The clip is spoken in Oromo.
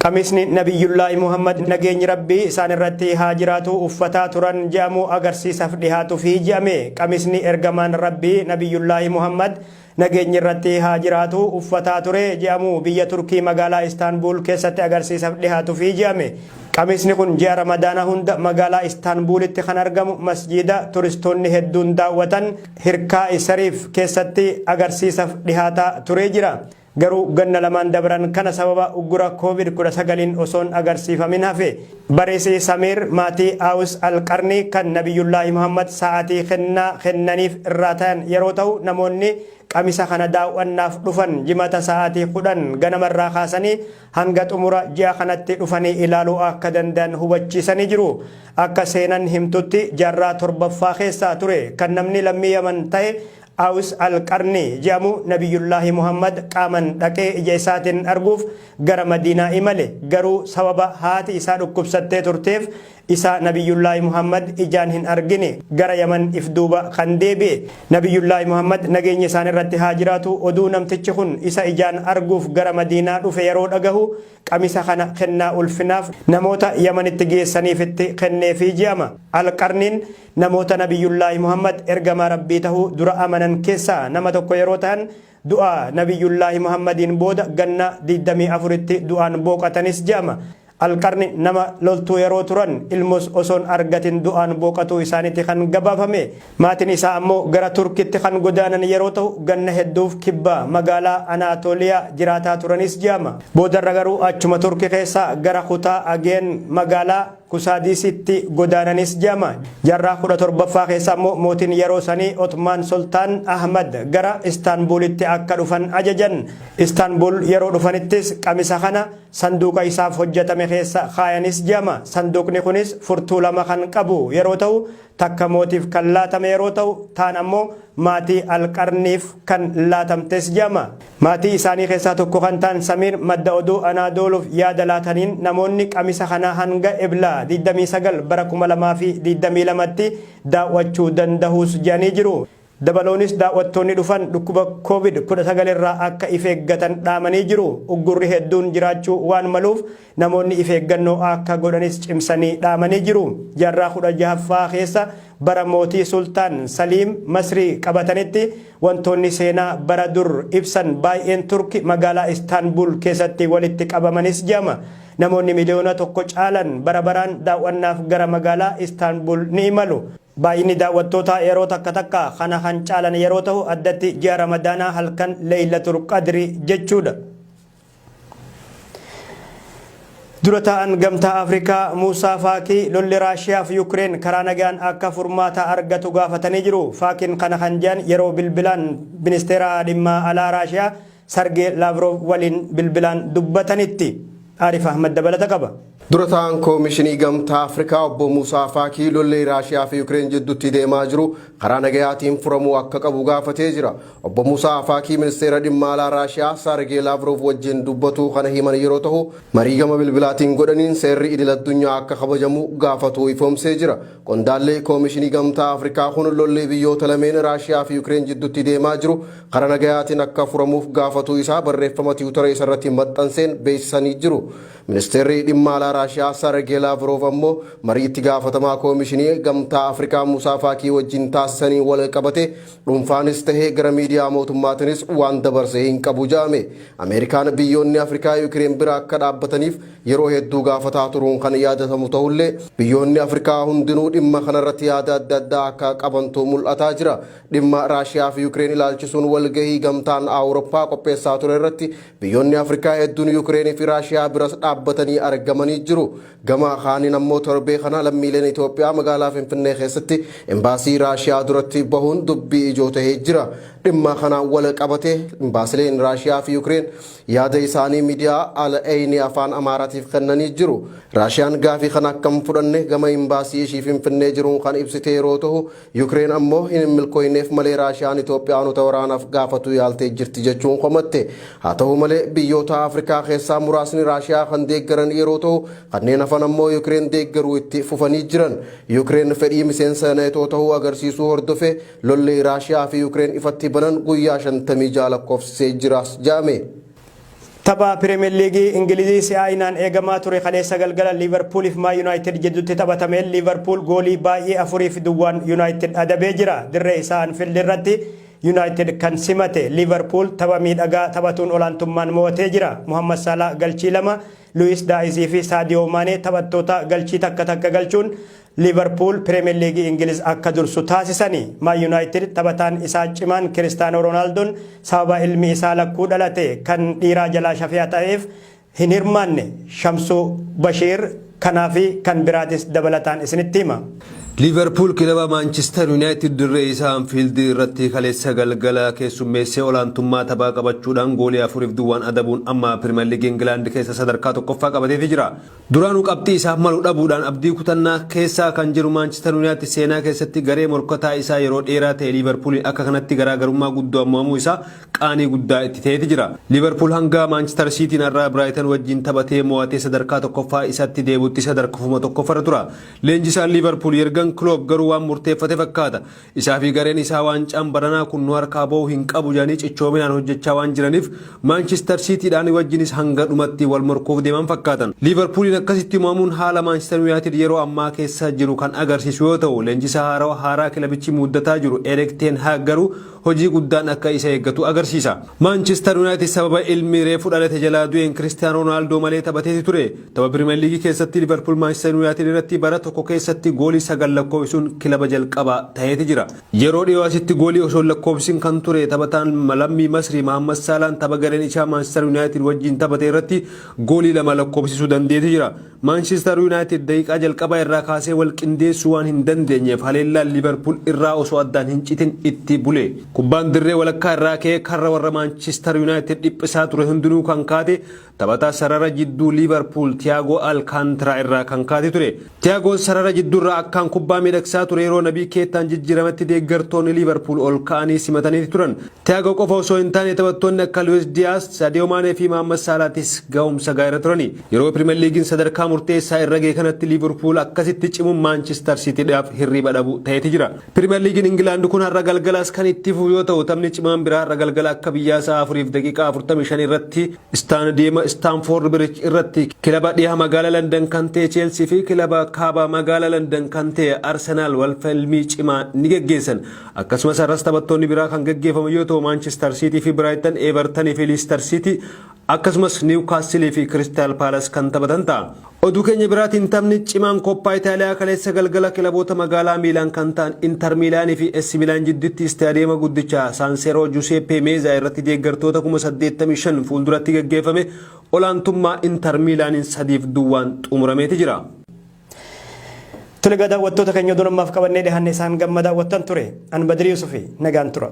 Qamisni Nabiyyullaahi Muhammad nageenyi Rabbii isaan irratti haa jiraatu uffataa turan je'amu agarsiisaf dhihaatufi je'ame. Qamisni ergamaan Rabbii Nabiyyullaahi Muhammad nageenyi irratti haa jiraatu uffataa ture je'amu biyya Turkii magaalaa Istaanbuul keessatti agarsiisaf dhihaatufi je'ame. Qamisni kun ji'a Ramadaanaa hunda magaalaa Istaanbuulitti kan argamu masjiida turistoonni hedduun daawwatan Hirkaa Sariif keessatti agarsiisaf dhihaataa turee jira. Garuu ganna lamaan dabran kana sababa uggura Covid 19n osoon agarsiifamin hafe. Bareesii Samiir maatii Aws Al-Qarni kan Nabiyyullaahi Muhammad sa'aatii kennaa kennaniif irraa tayan yeroo tahu namoonni qamisa kana daaw'annaaf dhufan Jimata sa'aatii 10 ganamarraa kaasanii hanga xumura ji'a kanatti dhufanii ilaaluu akka dandayan hubachiisanii jiru. Akka seenan himtutti jaarraa 7ffaa keessa ture kan namni lammii Yaman tahe Aws Al-Qarni je'amu Nabiyyullaahi Muhammad qaaman dhaqee ija isaatin arguuf gara Madiinaa imale. Garuu sababa haati isaa dhukkubsattee turteef isa Nabiyyullaahi Muhammad ijaan hin argine gara Yaman if duuba kan deebi'e. Nabiyyullaahi Muhammad nageenyi isaanirratti haa jiraatu oduu namtichi kun isa ijaan arguuf gara Madiinaa dhufe yeroo dhagahu Qamisa kana kennaa ulfinaaf namoota Yamanitti geessaniifitti kenneefii je'ama. Al-Qarniin namoota Nabiyyullaahi Muhammad ergamaa Rabbii tahuu dura amanan keessaa nama tokko yeroo tahan, du'a Nabiyyullaahi Muhammadiin booda ganna 24tti du'aan booqatanis je'ama. Al-Qarni nama loltuu yeroo turan ilmos osoon argatin du'aan booqatuu isaaniti kan gabaafame. Maatiin isaa ammoo gara Turkitti kan godaanan yeroo tahu ganna hedduuf kibba magaalaa Anaatooliyaa jiraataa turanis je'ama. Boodarra garuu achuma Turki keessaa gara kutaa Ageen magaalaa Kusaadiisitti godaananis je'ama. Jaarraa 17ffaa keessa ammoo mootiin yeroo sanii Otmaan Sultaan Ahmad gara Istaanbuulitti akka dhufan ajajan. Istaanbuul yeroo dhufanittis qamisa kana sanduuqa isaaf hojjatame keessa kaayanis je'ama. Sanduuqni kunis furtuu lama kan qabu yeroo tahu Takka mootiif kan laatame yeroo ta'u, taan ammoo maatii Al-Qarniif kan laatamtes jedhama. Maatii isaanii keessaa tokko kan ta'an Samiir madda oduu Anaadooluuf yaada laataniin namoonni qamisa kana hanga Ebla 29 bara 2022tti daawwachuu dandahus jedhanii jiru. Dabaloonis daawwattoonni dhufan dhukkuba Covid 19 irraa akka if eeggatan dhaamanii jiru. Uggurri hedduun jiraachuu waan maluuf namoonni if eeggannoo akka godhanis cimsanii dhaamanii jiru. Jaarraa 16ffaa keessa bara mootii Sultaan Saliim Masrii qabatanitti wantoonni seenaa bara dur ibsan baay'een Turki magaalaa Istaanbul keessatti walitti qabamanis jedhama. Namoonni miliyoona tokko caalan bara baraan daaw'annaaf gara magaalaa Istaanbul ni imalu. Baay'inni daawwattootaa yeroo takka takka kana kan caalan yeroo tahu addatti ji'a Ramadaanaa halkan Leeylatul Qadri jechuudha. Dura taa'an Gamtaa Afrikaa Muusaa Faakii lolli Raashiyaa fi Yukireen karaa nagaan akka furmaata argatu gaafatanii jiru. Faakiin kana kan jedhan yeroo bilbilaan ministeera dhimma alaa Raashiyaa Sargee Laavrov waliin bilbilaan dubbatanitti. Aarif Ahmad dabalata qaba. Dura taa'aan Koomishinii Gamtaa Afrikaa Obbo Muusaa Faakii lolli Raashiyaa fi Yukireen jidduutti deemaa jiru karaa nagayaatiin furamuu akka qabu gaafatee jira. Obbo Muusaa Faakii Ministeera Dhimma Alaa Raashiyaa Saargee Laavroov wajjin dubbatuu kana himan yeroo tahu, marii gama bilbilaatiin godhaniin seerri idil-addunyaa akka kabajamu gaafatuu ifoomsee jira. Qondaalli Koomishinii Gamtaa Afrikaa kun lolli biyyoota lameen Raashiyaa fi Yukireen jidduutti deemaa jiru kara nagayaatiin akka furamuuf gaafatuu isaa barreeffama tiwutara isarratti maxxanseen beeksisanii jiru. Ministeerri Dhimma Alaa Raashiyaa Sargee Laavroov ammoo marii itti gaafatamaa Koomishinii Gamtaa Afrikaa Musaa Faakii wajjin taasisaniin wal qabatee dhuunfaanis tahe gara miidiyaa mootummaatinis waan dabarse hin qabu ja'ame. Ameerikaan biyyoonni Afrikaa Yukireen bira akka dhaabbataniif yeroo hedduu gaafataa turuun kan yaadatamu tahullee, biyyoonni Afrikaa hundinuu dhimma kanarratti yaada adda addaa akka qabantu mul'ataa jira. Dhimma Raashiyaa fi Yukireen ilaalchisuun walgahii Gamtaan Awuroppaa qopheessaa ture irratti biyyoonni Afrikaa hedduun Yukireen fi Raashiyaa biras dhaabbatanii argamanii jiru. Gama kaaniin ammoo torbee kana lammiileen Itoophiyaa magaalaa Finfinnee keessatti Imbaasii Raashiyaa duratti bahuun dubbii ijoo tahee jira. Dhimma kanaan wal qabatee Imbaasileen Raashiyaa fi Yukireen yaada isaanii miidiyaa Al Ain Afaan Amaaraatiif kennanii jiru. Raashiyaan gaafii kana akka hin fudhanne gama Imbaasii ishii Finfinnee jiruun kan ibsite yeroo tahu, Yukireen ammoo hin milkooyneef malee Raashiyaan Itoophiyaanota waraanaaf gaafatuu yaaltee jirti jechuun komatte. Haa tahu malee biyyoota Afrikaa keessaa muraasni Raashiyaa kan deeggaran yeroo tahu, kanneen hafan ammoo Yukireen deeggaruu itti fufanii jiran. Yukireen fedhii miseensa Neetoo tahuu agarsiisuu hordofee lolli Raashiyaa fi Yukireen ifatti banan guyyaa 56 lakkoofsisee jiras jedhame. Tapha Pirimeer Liigii Ingilizii si'aayinaan eegamaa ture kaleessa galgala Liivarpuuliif Maan Yuunaayitid jidduutti taphatameen Liivarpuul goolii baay'ee 4 fi 0n Yuunaayitid adabee jira. Dirree isaa Anfiild irratti Yuunaayitid kan simate Liivarpuul tapha miidhagaa taphatuun olaantummaan mo'atee jira. Muhammad Salah galchii lama, Luwis Daayizii fi Saadiyoo Maanee taphattoota galchii takka takka galchuun Liivarpuul Pirimeer Liigii Ingiliz akka dursu taasisani. Maan Yuunaayitid taphataan isaa cimaan Kiristaanoo Roonaaldon sababa ilmi isaa lakkuu dhalate kan dhiiraa jalaa shafi'a ta'eef hin hirmaanne. Shamsuu Bashiir kanaa fi kan biraatis dabalataan isinitti hima. Liivarpuul kilaba Maanchister Yuunaayitid dirree isaa Anfiild irratti kaleessa galgala keessummeessee olaantummaa taphaa qabachuudhaan goolii 4f 0n adabuun amma Pirimeer Liigii Ingilaand keessa sadarkaa tokkoffaa qabateeti jira. Duraanuu qabxii isaaf malu dhabuudhaan abdii kutannaa keessaa kan jiru Maanchister Yuunaayitid seenaa keessatti garee morkataa isaa yeroo dheeraa ta'e Liivarpuuliin akka kanatti garaagarummaa guddoo mo'amuu isaa qaanii guddaa itti ta'eeti jira. Liivarpuul hanga Maanchister Siitiin har'a Biraayitan wajjin taphatee mo'atee sadarkaa tokkoffaa isatti deebutti sadarkufuma tokkoffarra tura. Leenjisaan Liivarpuul Yergan Kiloop garuu waan murteeffate fakkaata. Isaa fi gareen isaa waancaan baranaa kun nu harkaa ba'uu hin qabu jedhanii cichoominaan hojjechaa waan jiraniif Maanchister Siitiidhaan wajjinis hanga dhumatti wal morkuuf deeman fakkaatan. Liivarpuuliin akkasitti mo'amuun haala Maanchister Yuunaayitid yeroo ammaa keessa jiru kan agarsiisu yoo ta'u, leenjisaa haarawaa haaraa kilabichi muuddataa jiru Erik Ten Hag garuu hojii guddaan akka isa eeggatu agarsiisa. Maanchister Yuunaayitid sababa ilmi reefu dhalate jalaa du'een Kiristiyaanoo Roonaaldoo malee taphateeti ture. Tapha Pirimeer Liigii keessatti Liivarpuul Maanchister Yuunaayitid irratti bara tokko keessatti goolii sagal lakkoofsisuun kilaba jalqabaa ta'eeti jira. Yeroo dhiyoo asitti goolii osoo hin lakkoofsin kan ture taphataan lammii Masrii Mahammad Saalaan tapha gareen isaa Maanchister Yuunaayitid wajjin taphate irratti goolii lama lakkoofsisuu dandeeti jira. Maanchister Yuunaayitid daqiiqaa jalqabaa irraa kaasee wal qindeessuu waan hin dandeenyeef haleellaan Liivarpuul irraa osoo addaan hin citin itti bule. Kubbaan dirree walakkaa irraa ka'ee karra warra Maanchister Yuunaayitid dhiphisaa ture hundinuu kan kaate taphataa sarara jidduu Liivarpuul Tiyaagoo Alkaantiraa irraa kan kaate ture. Tiyaagoon sarara jidduurraa akkaan kubbaa miidhagsaa ture yeroo Nabii Keettaan jijjiirametti deeggartoonni Liivarpuul ol ka'anii simataniiti turan. Tiyaagoo qofa osoo hin taane taphattoonni akka Luis Diyaas, Sadio Maanee fi Mahammad Saalaatis ga'umsa gaarii turani. Yeroo Pirimeer Liigiin sadarkaa murteessaa irra ga'e kanatti Liivarpuul akkasitti cimuun Maanchister Siitiidhaaf hirriba dhabu ta'eeti jira. Pirimeer Liigiin Ingilaand kun har'a galgalas kan itti fufu yoo ta'u, taphni cimaan biraa har'a galgala akka biyyaa sa'a 4:45 irratti istaadiyeema Istaanfoord Biriij irratti kilaba dhiha magaalaa Landan kan ta'e Cheelsii fi kilaba kaaba magaalaa Landan kan ta'e Arsenaal wal falmii cimaa ni geggeessan. Akkasumas har'as taphattoonni biraa kan geggeeffaman yoo ta'u, Maanchister Siitii fi Biraaytan, Evertanii fi Liister Siitii, akkasumas Niwkaastilii fi Kiristaal Paalas kan taphatan ta'a. Oduu keenya biraatiin taphni cimaan Koppaa Itaaliyaa kaleessa galgala kilaboota magaalaa Miilaan kan ta'an Inter Miilaanii fi AC Miilaan jidduutti istaadiyeema guddicha San Siro Giuseppe Meazza irratti deeggartoota 85,000 fuulduratti geggeeffame olaantummaa Inter Miilaaniin 3f 0n xumurameeti jira. Tole, daawwattoota keenya, oduu ammaaf qabannee dhiyaanne isaan gamma daawwattan ture. An Badrii Yusufi, nagaan tura.